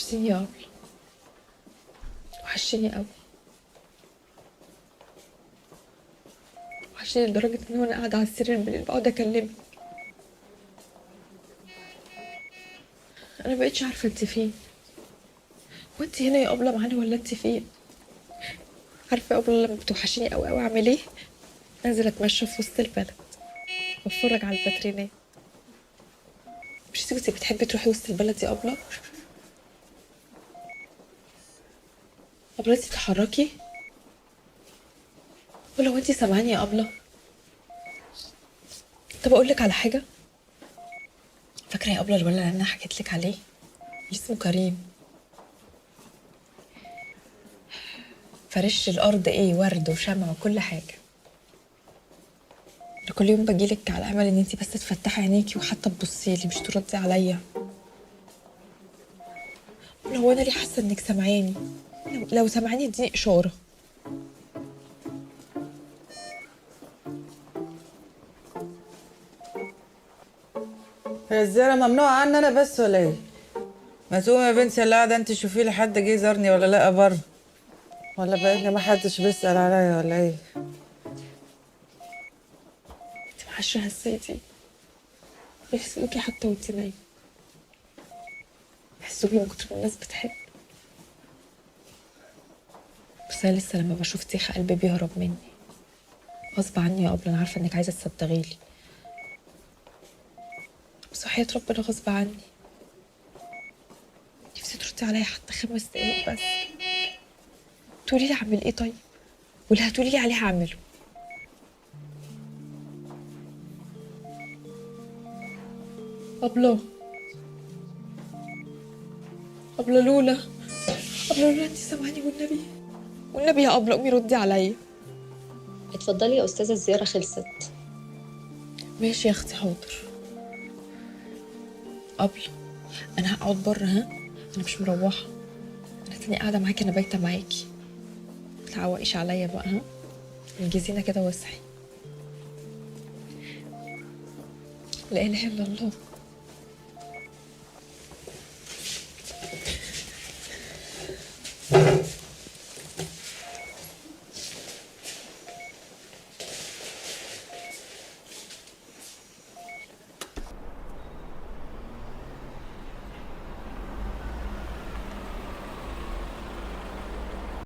وحشتيني يا أبلة، وحشتيني قوي، وحشتيني لدرجة إن وأنا قاعدة على السرير بالليل بقعد أكلمك. أنا مبقتش عارفة أنت فين، وأنت هنا يا أبلة معانا ولا أنت فين؟ عارفة يا أبلة لما بتوحشيني قوي قوي أعمل إيه؟ أنزل أتمشى في وسط البلد وأتفرج على الفاترينات. مش انتي كنتي بتحبي تروحي وسط البلد يا أبلة؟ أبلة انتي بتتحركي؟ ولو انتي سامعاني يا أبلة؟ طب أقول لك على حاجة؟ فاكرة يا أبلة الولد اللي أنا حكيت لك عليه؟ اللي اسمه كريم. فرش الأرض إيه، ورد وشمع وكل حاجة. أنا كل يوم بجيلك على أمل إن انتي بس تفتحي عينيكي وحتى تبصيلي، مش تردي عليا. هو أنا ليه حاسة إنك سامعاني؟ لو سامعاني اديني إشارة. هي الزيارة ممنوعة عني أنا بس ولا إيه؟ ما تقومي يا بنتي اللي قاعدة أنت شوفي لي حد جه يزورني ولا لأ بره، ولا بقينا ما حدش بيسأل عليا ولا إيه؟ أنت معشرة هسيتي بيحسدوكي حتى وأنت نايمة، بيحسدوكي من كتر ما الناس بتحب. بس أنا لسه لما بشوف تيخة قلبي بيهرب مني غصب عني يا أبلة. أنا عارفة إنك عايزة تصدقيلي، بس وحياة ربنا غصب عني. نفسي تردي عليا حتى 5 دقايق بس، تقولي لي أعمل إيه طيب، واللي هتقولي لي عليه هعمله. أبلة، أبلة لولا، أبلة لولا أنتي سامعاني؟ والنبي والنبي يا أبلة قومي ردي عليا. اتفضلي يا أستاذة، الزيارة خلصت. ماشي يا أختي، حاضر. أبلة أنا هقعد بره، ها؟ أنا مش مروحة، أنا تاني قاعدة معاكي، أنا بايتة معاكي. متعوقيش عليا بقى، ها؟ انجزينا كده واصحي. لا إله إلا الله.